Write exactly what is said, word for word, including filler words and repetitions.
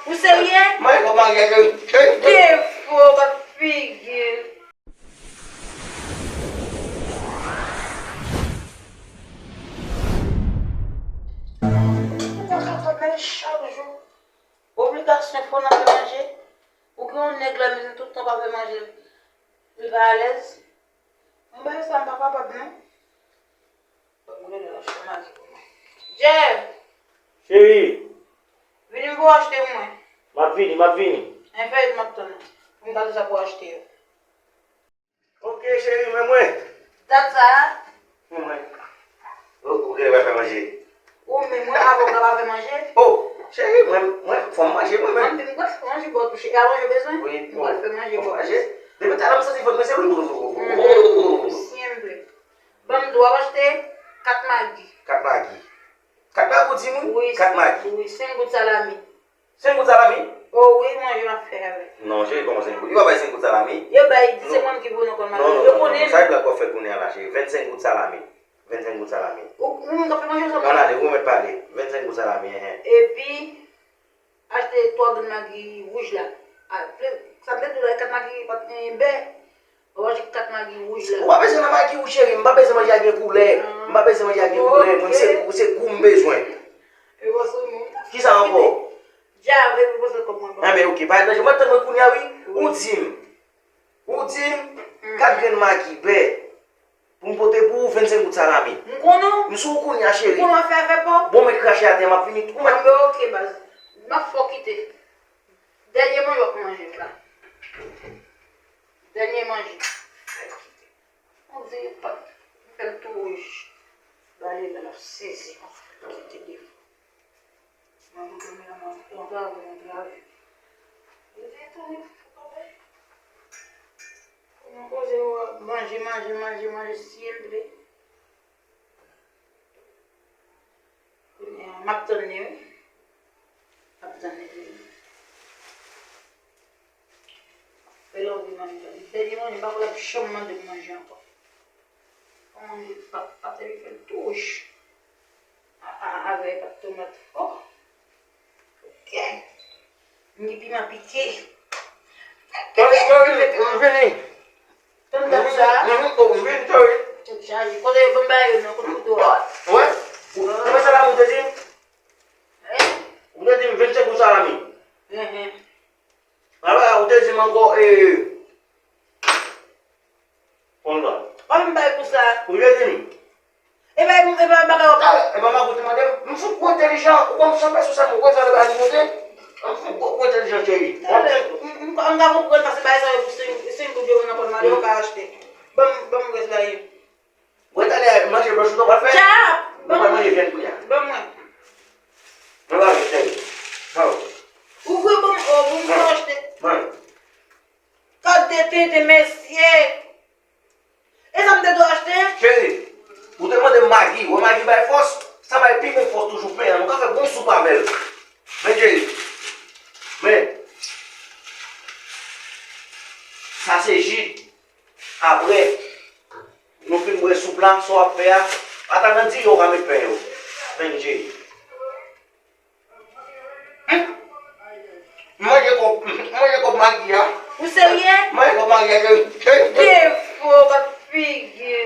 Ou serye? Mwen kòman gen gen gen gen. Defo kòt figi. Ou pa ka fè men chak jou. Obligasyon fò nan fè manje. Ou gen yon nèg la men tout tan pa fè manje. Li pa alèz. Mwen sa m pa kapab non. Jeff! Cheri! Vini pou w achte pou mwen. M ap vini, m ap vini. Enfèt, m ap tann ou. Pou m gade sa pou w achte yo. Ok, cheri, men mwen. Dat sa a? Men mwen. Ou, ou genlè pral fè manje. Ou menm, mwen avè w ka pa fè manje? Oh, cheri, mwen, mwen, fò m manje mwen menm. Ann, m pral fè manje pou ou tou, cheri. A manje w bezwen? Wi, m pral fè manje pou ou. Depi talè m santi vant mwen se. Senp. Ban m di w ap achte kat magi. Kat magi. Kat magi ou di m wi? Wi, kat magi. Wi, senk gout salami. Senk gout salami? O wi, manje m ap fè avè. Non, cheri, kòman senk gout? Yo pa bay senk gout salami. Yo bay, di se mwen ki pou nan kòn mari. Non, non, non, non, non. Sa e blag w ap fè kounye a la, cheri. Vennsenk gout salami. Vennsenk gout salami. Ou, ou menm k ap fè manje w sa. Ann ale, ou mèt pale. Vennsenk gout salami, enhen. Epi, achte twa grenn magi wouj la. A, sa m te di w la, kat magi pa t genyen bè. Ou achte kat magi wouj la. Ou pa bezwen nan magi wouj, cheri. M pa bezwen manje a gen koulè. M pa bezwen manje a gen koulè. Mwen, se, se gou m bezwen. Kisa ankò? Dja, vle pou poze kòb mwen ban. Enben, ok. Pa gen danje. Mwen tann mwen kounye a, wi. Ou di m. Ou di m, kat grenn magi bè. Pou m pote pou ou vennsenk gout salami. M konn ou. M sou ou kounye a, cheri. M konn w ap fè afè pa w. Bon, mèt krache atè, m ap vini tou, mèt. Anben, ok, baz. M ap fè w kite. Dènye manje w ap manje la. Dènye manje. Fè l kite. On dirait pa m fè l tou wouj. Gade la, l ap sezi konsa. Kite li. Mwen, mwen, mwen, mwen, konn travay, mwen travay. Li di tou, li fou, konpè. Mwen poze w ap manje, manje, manje, manje, si l vle. Kounye a, m ap tann li, wi. M ap tann li. Fè l anvi manje. Dènye manje, m pa kwè l ap janm mande m manje ankò. Fò manje pat, pat epi fè l tou wouj. A, a, avè pat tomat. Oh! Ok. M gen piman pike. Mari, mari, m vini. Tann dat sa. M vini, oh, m vini, cheri. Tèt chaje. Kote yo ban m bagay yo non, kote kouto a? Wè? Ou, ou wè salami ou te di m? Hein? Ou te di m vennsenk gout salami. Enhen. Apa, ou te di m ankò, e, konn sa. Wè m bay pou sa. Ou te di m. E pa, e pa bagay w ap. Talè, e pa Mago te mande m, m fout gwo entèlijan, ou konn san pèsonn sa m wè sa le bagay monte. M fout gwo, gwo entèlijan, cheri. Talè, m, m, m ka konprann paske bagay sa yo pou senk, senk goud yo nan kòn mari, yo ka achte. Ban m, ban m rès bagay yo. Wè talè, manje blanch ou t ap fè. Tchap! Ou pral manje vyann kounye a. Ban mwen. Mwen pa vle, cheri. Ban mwen. Ouvri ban m, o, ban m achte. Ban mwen. Gade tenten, mesye. E sa m te dwe achte? Cheri, ou te mande m magi, wè magi bay fòs, sa bay pi bon fòs toujou pen an, nou ka fè bon soup avè l. Men cheri, men, sa se ji, apre, nou fin bwè soup la, sa w ap fè a, ata nan di yo w ka met pen yo. Men cheri. Manje kòb, manje kòb magi a. Ou serye? Manje kòb magi a, cheri. Defo, kòb figi.